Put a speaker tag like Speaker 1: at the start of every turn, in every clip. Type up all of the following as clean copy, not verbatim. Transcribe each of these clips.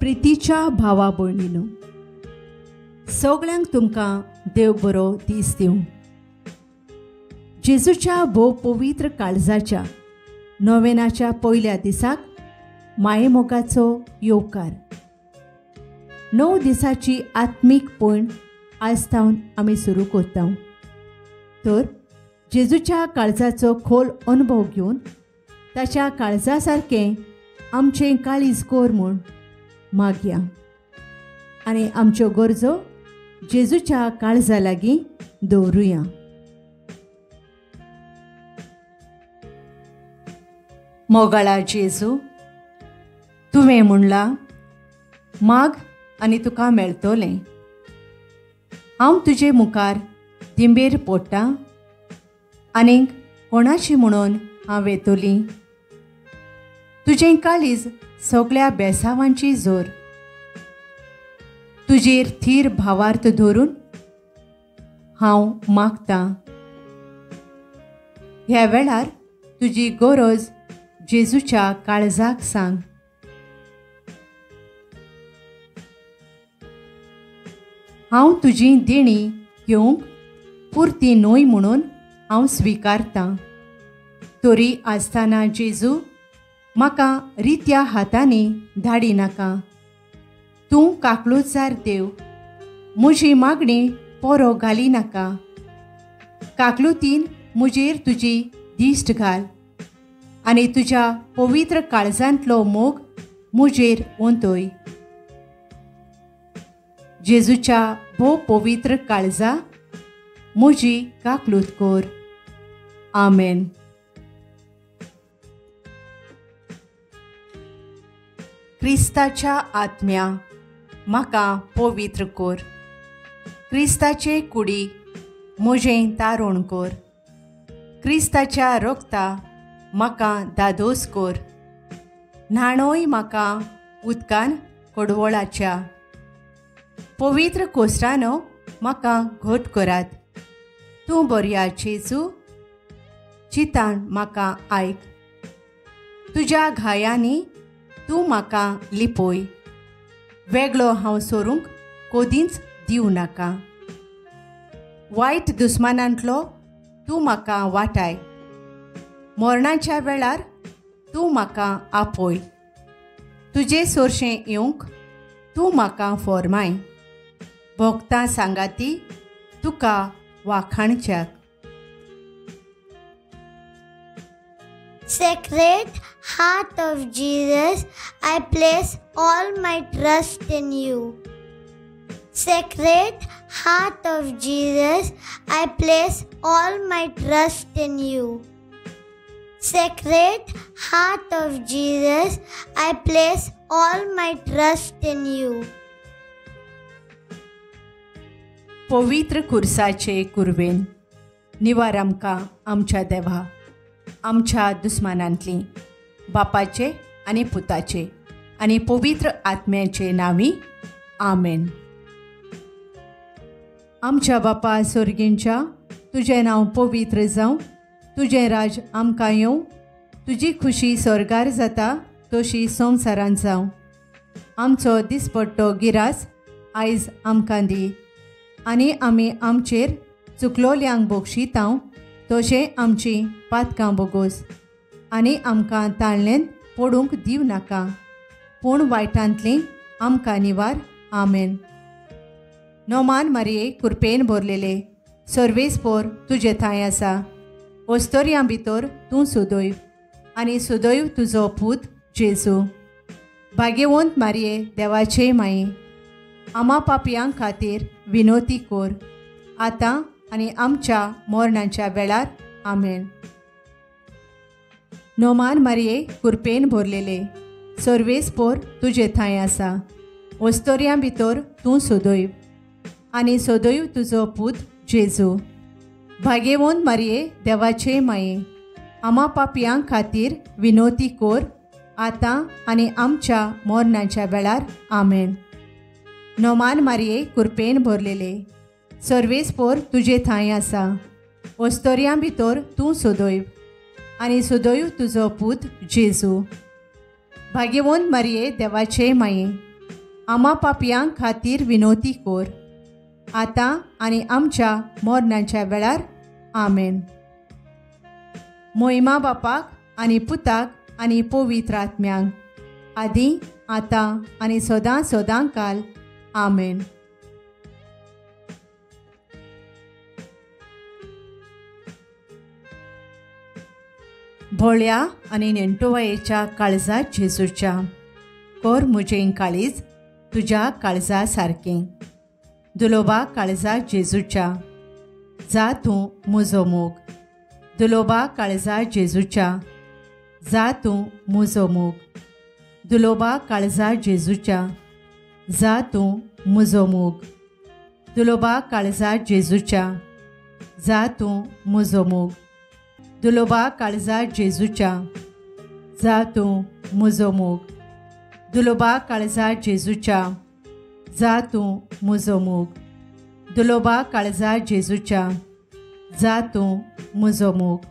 Speaker 1: प्रितीच्या भावा भयणीनो, सगळ्यांक तुमकां देव बरो दीस दिवं. जेजूच्या भोव पवित्र काळजाच्या नोवेनाच्या पयल्या दिसाक मायेमोगाचो येवकार. 9 दिसाची आत्मीक पयण आयज सावन आमी सुरू करता. तर जेजूच्या काळजाचो खोल अनुभव घेवन ताच्या काळजा सारकें आमचें काळीज कोर म्हूण मागया आनी आमच्यो गरजो जेजूच्या काळजा लागीं दवरुया. मोगाळा जेजू, तुवें म्हणलां माग आनी तुका मेळटलें. हांव तुजे मुखार दिंबेर पडटा आनीक कोणाची म्हणून हांव येतली. तुजें काळीज सगळ्या बेसावांची जोर. तुजेर थीर भावार्थ धरून हांव मागतां. ह्या वेळार तुजी गरज जेजूच्या काळजाक सांग. हांव तुजी देणी घेवंक पुरती न्हय म्हणून हांव स्विकारतां. तरी आसतना जेजू, म्हाका रित्या हातांनी धाडी नाका. तूं काकलुचार देव, म्हजी मागणी पोरो घाली नाका. काकलुतीन म्हजेर तुजी दिश्ट घाल आनी तुज्या पवित्र काळजांतलो मोग म्हजेर ओंतय. जेजूच्या भोव पवित्र काळजा म्हजी काकलूत कर. आमेन. क्रिस्ताच्या आत्म्या म्हाका पवित्र कर. क्रिस्ताचे कुडी म्हजें तारण कर. क्रिस्ताच्या रक्ता म्हाका दादोस कर. न्हाणोय म्हाका उदकान कडवळाच्या. पवित्र कोसरानो म्हाका घट करात. तूं बऱ्या जेजू, चितान म्हाका आयक. तुज्या घायांनी तूं म्हाका लिपय. वेगळो हांव सोरूंक कोदींच दिवं नाका. वायट दुस्मानांतलो तूं म्हाका वाटाय. मरणाच्या वेळार तूं म्हाका आपय. तुजे सोरशें येवंक तूं म्हाका फॉर्माय. भोगतां सांगाती तुका वाखाणच्याक.
Speaker 2: Sacred Heart of Jesus, I place all my trust in you. Sacred Heart of Jesus, I place all my trust in you. Sacred Heart of Jesus, I place all my trust in you.
Speaker 1: पवित्र कुर्साचे कुर्वेन निवार आमकां आमच्या देवा, आमच्या दुस्मानांतली, बापाचे आनी पुताचे आनी पवित्र आत्म्याचे नांवी. आमेन. आमच्या बापा सोर्गींच्या, तुजें नांव पवित्र जावं, तुजें राज आमकां येवं, तुजी खुशी स्वर्गार जाता तशी संवसारांत जावं. आमचो दिसपट्टो गिरास आयज आमकां दी आनी आमी आमचेर चुकलोल्यांक बोगशितांव तशें आमचीं पातकां बोगोस आनी आमकां ताळणेंत पडूंक दिवं नाका, पूण वायटांतलीं आमकां निवार. आमेन. नोमान मारये कुरपेन भरलेले सर्वेस्पोर तुजे थंय आसा. ओस्तोरयां भितर तूं सुदैव आनी सुदैव तुजो पूत जेजू. भाग्यवंत मारये देवाचे माये, आमा पापयां खातीर विनोती कोर आतां आनी आमच्या मरणाच्या वेळार. आमेन. नोमान मारये कुरपेन भरलेले सर्वेस्पोर तुजे थंय आसा. ओस्तोरयां भितर तूं सुदैव आनी सदैव तुजो पूत जेजू. भाग्यवंत मारये देवाचे माये, आमा पापयां खातीर विनोती कोर आतां आनी आमच्या मरणाच्या वेळार. आमेन. नोमान मारये कुरपेन भरलेले सर्वेस्पोर तुजे थंय आसा. ओस्तोरयां भितर तूं सदैव आनी सदैव तुजो पूत जेजू. भाग्यवंत मारये देवाचे माये, आमा पापयां खातीर विनोती कोर, आतां आनी आमच्या मोरनाच्या वेळार. आमेन. मोहिमा बापाक आनी पुताक आनी पवित्र आत्म्यांक, आदी आतां आनी सदां सदां काल. आमेन. भोळ्या आनी नेणटोवायेच्या काळजा जेजूच्या, कर म्हजें काळीज तुज्या काळजा सारकें. दुलोबा काळजा जेजूच्या, जा तूं म्हजो मोग. दुलोबा काळजा जेजूच्या, जा तूं म्हजो मोग. दुलोबा काळजा जेजूच्या, जा तूं म्हजो मोग. दुलोबा काळजा जेजूच्या, जा तूं म्हजो मोग. दुलोबा काळजा जेजूच्या, जा तूं म्हजो मोग. दुलोबा काळजा जेजूच्या, जा तूं म्हजो मोग. दुलोबा काळजा जेजूच्या, जा तूं म्हजो मोग.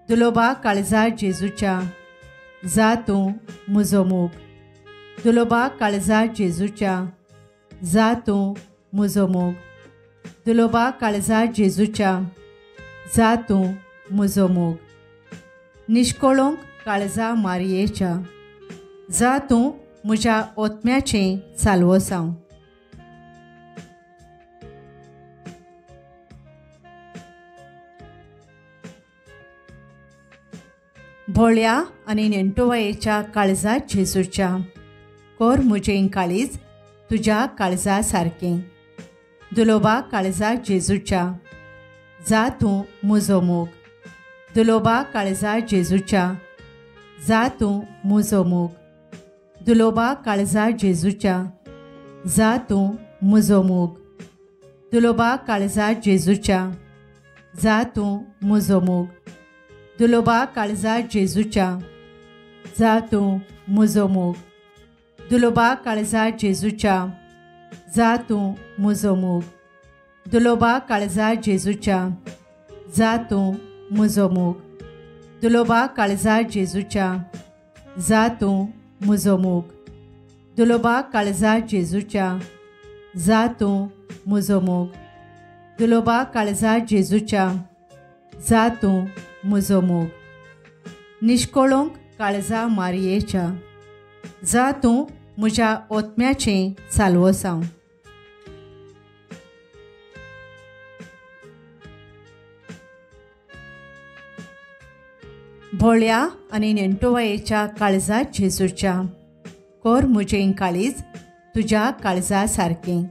Speaker 1: दुलोबा काळजा जेजूच्या, जा तूं म्हजो मोग. दुलोबा काळजा जेजूच्या, जा तूं म्हजो मोग. दुलोबा काळजा जेजूच्या, जा तूं म्हजो मोग. निश्कोळोंक काळजा मारयेच्या, जा तूं म्हज्या ओतम्याचें साल्वोसांव. भोळ्या आनी नेणटोवायेच्या काळजा जेजूच्या, कर म्हजें काळीज तुज्या काळजा सारकें. दुलोबा काळजा जेजूच्या, जा तूं म्हजो मोग. दुलोबा काळजा जेजूच्या, जा तूं म्हजो मोग. दुलोबा काळजा जेजूच्या, जा तूं म्हजो मोग. दुलोबा काळजा जेजूच्या, जा तूं म्हजो मोग. दुलोबा काळजा जेजूच्या, जा तूं म्हजो मोग. दुलोबा काळजा जेजूच्या, जा तूं म्हजो मोग. दुलोबा काळजा जेजूच्या, जा तूं म्हजो मोग. दुलोबा काळजा जेजूच्या, जा तूं म्हजो मोग. दुलोबा काळजा जेजूच्या, जा तूं म्हजो मोग. दुलोबा काळजा जेजूच्या, जा तूं म्हजो मोग. निश्कोळोंक काळजा मारयेच्या, जा तूं म्हज्या ओतम्याचें साल्वोसांव. भोळ्या आनी नेणटोवायेच्या काळजा जेजूच्या, कर म्हजें काळीज तुज्या काळजा सारकें.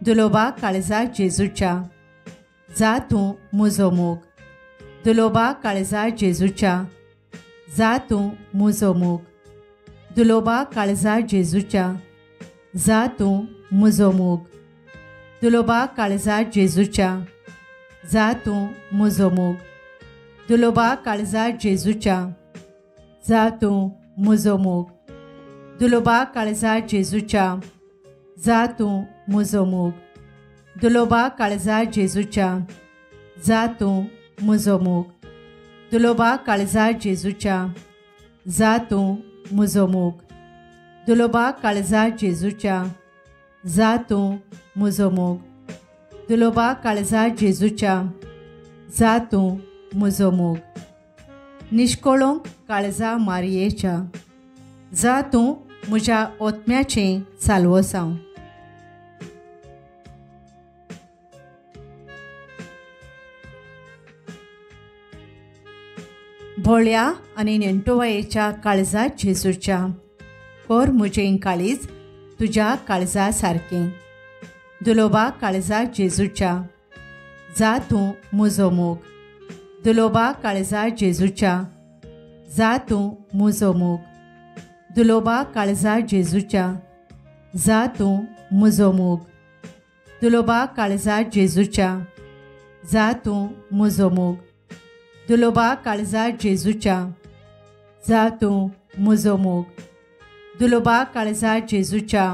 Speaker 1: दुलोबा काळजा जेजूच्या, जा तूं म्हजो मोग. दुलोबा काळजा जेजूच्या, जा तूं म्हजो मोग. दुलोबा काळजा जेजूच्या, जा तूं म्हजो मोग. दुलोबा काळजा जेजूच्या, जा तूं म्हजो मोग. दुलोबा काळजा जेजूच्या, जा तूं म्हजो मोग. दुलोबा काळजा जेजूच्या, जा तूं म्हजो मोग. दुलोबा काळजा जेजूच्या, जा तूं म्हजो मोग. दुलोबा काळजा जेजूच्या, जा तूं म्हजो मोग. दुलोबा काळजा जेजूच्या, जा तूं म्हजो मोग. दुलोबा काळजा जेजूच्या, जा तूं म्हजो मोग. निश्कोळोंक काळजा मारयेच्या, जा तूं म्हज्या ओतम्याचें साल्वोसांव. भोळ्या आनी नेणटोवायेच्या काळजा जेजूच्या, कर म्हजें काळीज तुज्या काळजा सारकें. दुलोबा काळजा जेजूच्या, जा तूं म्हजो मोग. दुलोबा काळजा जेजूच्या, जा तूं म्हजो मोग. दुलोबा काळजा जेजूच्या, जा तूं म्हजो मोग. दुलोबा काळजा जेजूच्या, जा तूं म्हजो मोग. दुलोबा काळजा जेजूच्या, जा तूं म्हजो मोग. दुलोबा काळजा जेजूच्या,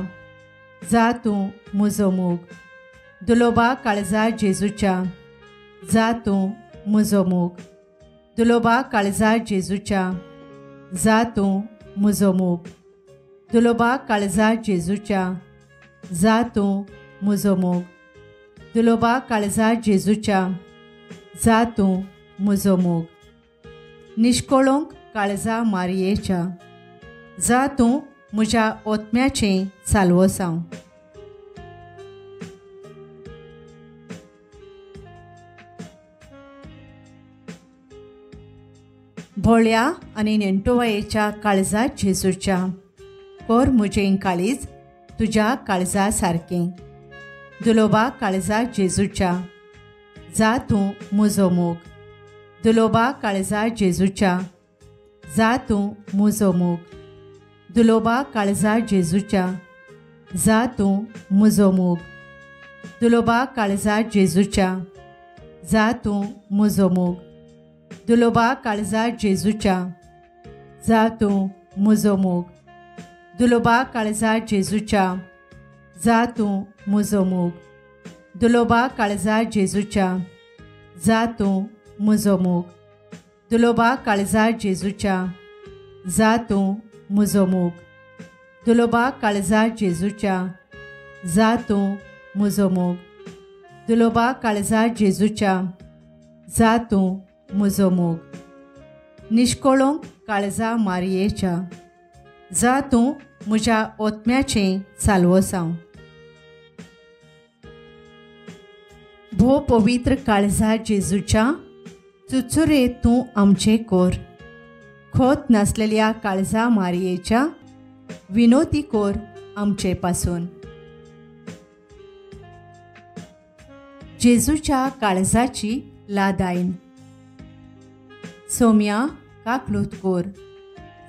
Speaker 1: जा तूं म्हजो मोग. दुलोबा काळजा जेजूच्या, जा तूं म्हजो मोग. दुलोबा काळजा जेजूच्या, जा तूं म्हजो मोग. दुलोबा काळजा जेजूच्या, जा तूं म्हजो मोग. दुलोबा काळजा जेजूच्या, जा तूं म्हजो मोग. निश्कोळोंक काळजा मारयेच्या, जा तूं म्हज्या ओतम्याचें साल्वोसांव. भोळ्या आनी नेण्टोवायेच्या काळजा जेजूच्या, कोर म्हजें काळीज तुज्या काळजा सारकें. दुलोबा काळजा जेजूच्या, जा तूं म्हजो मोग. दुलोबा काळजा जेजूच्या, जा तूं म्हजो मोग. दुलोबा काळजा जेजूच्या, जा तूं म्हजो मोग. दुलोबा काळजा जेजूच्या, जा तूं म्हजो मोग. दुलोबा काळजा जेजूच्या, जा तूं म्हजो मोग. दुलोबा काळजा जेजूच्या, जा तूं म्हजो मोग. दुलोबा काळजा जेजूच्या, जा तूं म्हजो मोग. दुलोबा काळजा जेजूच्या, जा तूं म्हजो मोग. दुलोबा काळजा जेजूच्या, जा तूं म्हजो मोग. दुलोबा काळजा जेजूच्या, जा तूं म्हजो मोग. निश्कोळोंक काळजा मारयेच्या, जा तूं म्हज्या ओतम्याचें साल्वोसांव. भोव पवित्र काळजा जेजूच्या, चुचुरे तूं आमचें कोर. खोत नासलेल्या काळजा मारयेच्या, विनोती कोर आमचे पासून. जेजूच्या काळजाची लादायन. सोम्या काकलूत कोर,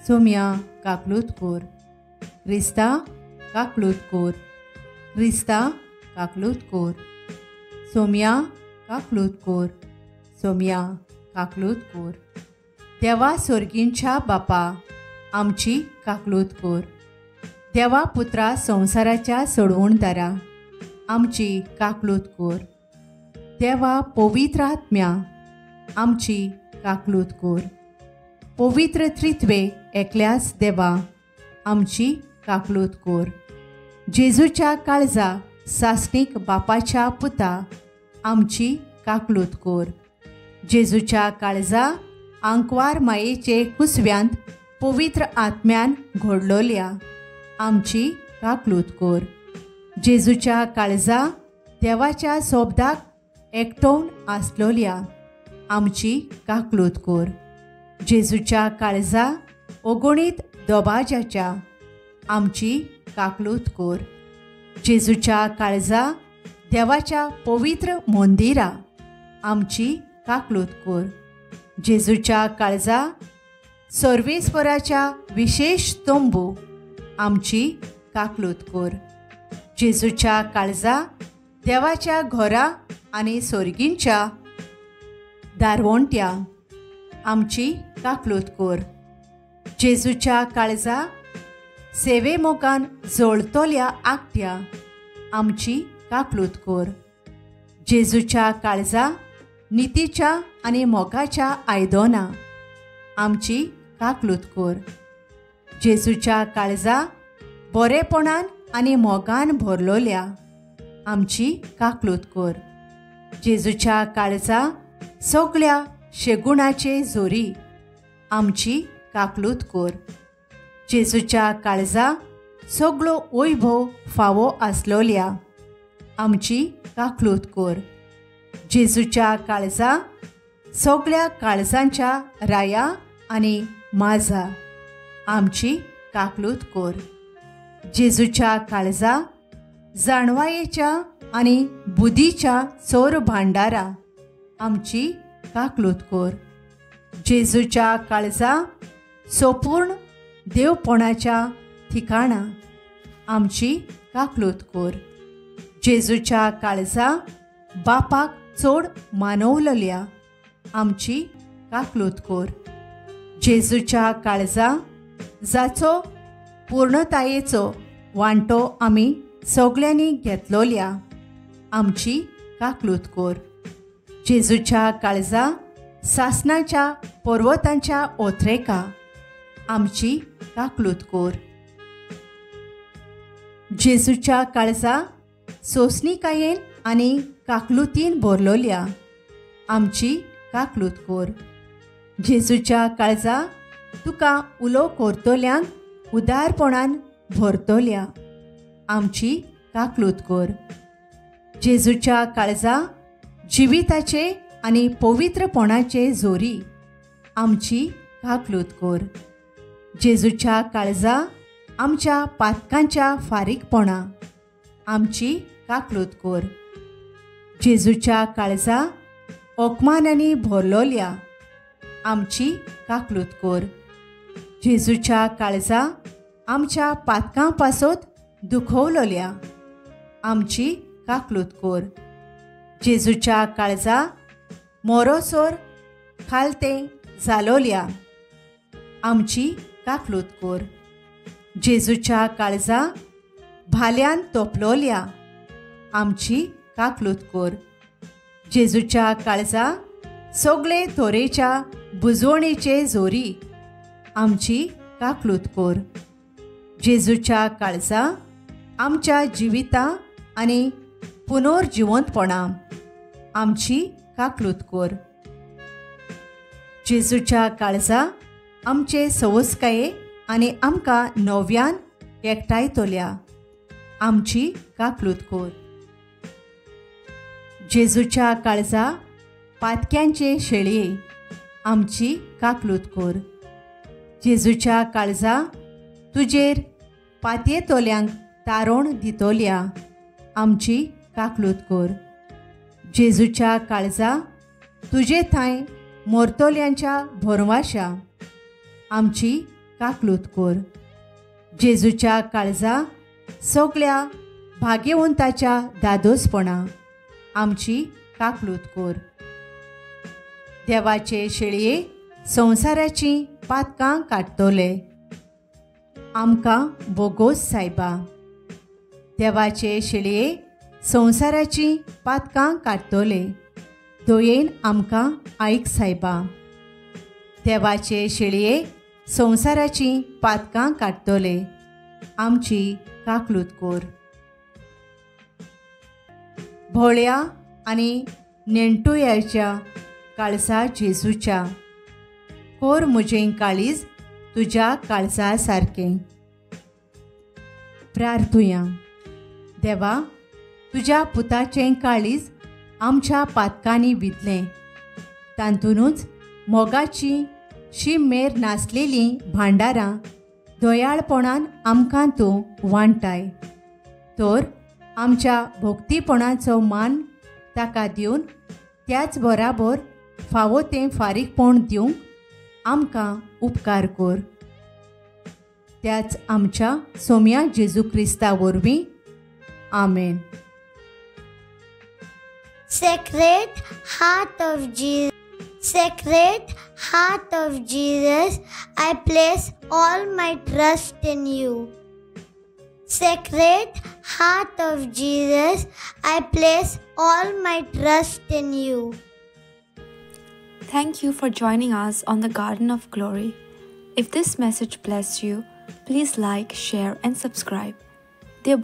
Speaker 1: सोम्या काकलूत कोर. क्रिस्ता काकलूत कोर, क्रिस्ता काकलूत कोर. सोम्या काकलूत कोर, सोम्या काकलूत कोर. देवा सोर्गींच्या बापा, आमची काकलूत कोर. देवा पुत्रा संवसाराच्या सोडवणदारा, आमची काकलूत कोर. देवा पवित्र आत्म्या, आमची काकलूत कोर. पवित्र त्रित्वे एकल्याच देवा, आमची काकलूत कोर. जेजूच्या काळजा सासणीक बापाच्या पुता, आमची काकलूत कोर. जेजूच्या काळजा आंकवार मायेचे कुसव्यांत पवित्र आत्म्यान घडलोल्या, आमची काकलूत कोर. जेजूच्या काळजा देवाच्या सोबदाक एकटोवन आसलोल्या, आमची काकलूत कोर. जेजूच्या काळजा ओगणीत दोबाज्याच्या, आमची काकलूत कोर. जेजूच्या काळजा देवाच्या पवित्र मंदिरा, आमची काकलूत कोर. जेजूच्या काळजा सर्वेस्वराच्या विशेष तंबू, आमची काकलूत कोर. जेजूच्या काळजा देवाच्या घरा आनी सोर्गींच्या दारवंट्या, आमची काकलूत कोर. जेजूच्या काळजा सेवे मोगान जोळतल्या आकट्या, आमची काकलूत कोर. जेजूच्या काळजा नितीच्या आनी मोगाच्या आयदोना, आमची काकलूत कोर. जेजूच्या काळजा बरेपणान आनी मोगान भरलोल्या, आमची काकलूत कोर. जेजूच्या काळजा सगळ्या शेगुणाचे जोरी, आमची काकलूत कोर. जेजूच्या काळजा सगळो वैभव फावो आसलोल्या, आमची काकलूत कोर. जेजूच्या काळजा सगळ्या काळजांच्या राया आनी माजा, आमची काकलूत कोर. जेजूच्या काळजा जाणवायेच्या आनी बुद्धीच्या चोर भांडारा, आमची काकलूत कोर. जेजूच्या काळजा सोपूर्ण देवपणाच्या ठिकाणा, आमची काकलूत कोर. जेजूच्या काळजा बापाक चड मानवलेल्या, आमची काकलूत कोर. जेजूच्या काळजा जाचो पूर्णतायेचो वांटो आमी सगळ्यांनी घेतलोल्या, आमची काकलूत कोर. जेजूच्या काळजा सासणाच्या पर्वतांच्या ओथरेका, आमची काकलूत कोर. जेजूच्या काळजा सोंसणीकायेन आनी काकलुतीन भरलोल्या, आमची काकलूत कोर. जेजूच्या काळजा तुका उलो करतल्यांक उदारपणान भरतोल्या, आमची काकलूत कोर. जेजूच्या काळजा जिविताचे आनी पवित्रपणाचे जोरी, आमची काकलूत कोर. जेजूच्या काळजा आमच्या पातकांच्या फारीकपणा, आमची काकलूत कोर. जेजूच्या काळजा ओकमानांनी भरलोल्या, आमची काकलूत कोर. जेजूच्या काळजा आमच्या पातकां पासत दुखवलोल्या, आमची काकलूत कोर. जेजूच्या काळजा मोरोसोर खालते जालोल्या, आमची काकलूत कोर. जेजूच्या काळजा भाल्यान तोपलोल्या, आमची काकलूत कोर. जेजूच्या काळजा सगळे तोरेच्या बुजवणेचे जोरी, आमची काकलूत कोर. जेजूच्या काळजा आमच्या जिविता आनी पुनर्जिवंतपणा, आमची काकलूत कोर. जेजूच्या काळजा आमचे सवसकाये आनी आमकां नव्यान एकठांयतल्या, आमची काकलूत कोर. जेजूच्या काळजा पातक्यांचे शेळये, आमची काकलूत कोर. जेजूच्या काळजा तुजेर पातयेतोल्यांक तारोण दितोल्या, आमची काकलूत कोर. जेजूच्या काळजा तुजे थांय मोरतोल्यांच्या भरवाशा, आमची काकलूत कोर. जेजूच्या काळजा सगळ्या भाग्यवंताच्या दादोसपणा, आमची काकलूत कोर. देवाचे शेळये संवसाराची पातकां काडटले, आमकां बोगोस सायबा. देवाचे शेळये संवसाराची पातकां काडटले, दयेन आमकां आयक सायबा. देवाचे शेळये संवसाराची पातकां काडटले, आमची काकलूत कोर. भोळ्या आनी नेणटुयाच्या काळजा जेजूच्या, कोर म्हजें काळीज तुज्या काळजा सारकें. प्रार्थुया. देवा, तुज्या पुताचें काळीज आमच्या पातकांनी विदलें, तातूंतच मोगाची शीम मेर नासलेलीं भांडारां दयाळपणान आमकां तूं वांटाय, तर आमच्या भक्तीपणाचो मान ताका दिवन त्याच बराबर फावो तें फारीकपण दिवंक आमकां उपकार कर. त्याच आमच्या सोम्या जेजू क्रिस्ता वरवीं, आमेन.
Speaker 2: Sacred Heart of Jesus, Sacred Heart of Jesus, I place all my trust in you. Sacred Heart of Jesus, I place all my trust in you.
Speaker 3: Thank you for joining us on the Garden of Glory. If this message blessed you, please like, share and subscribe. Dear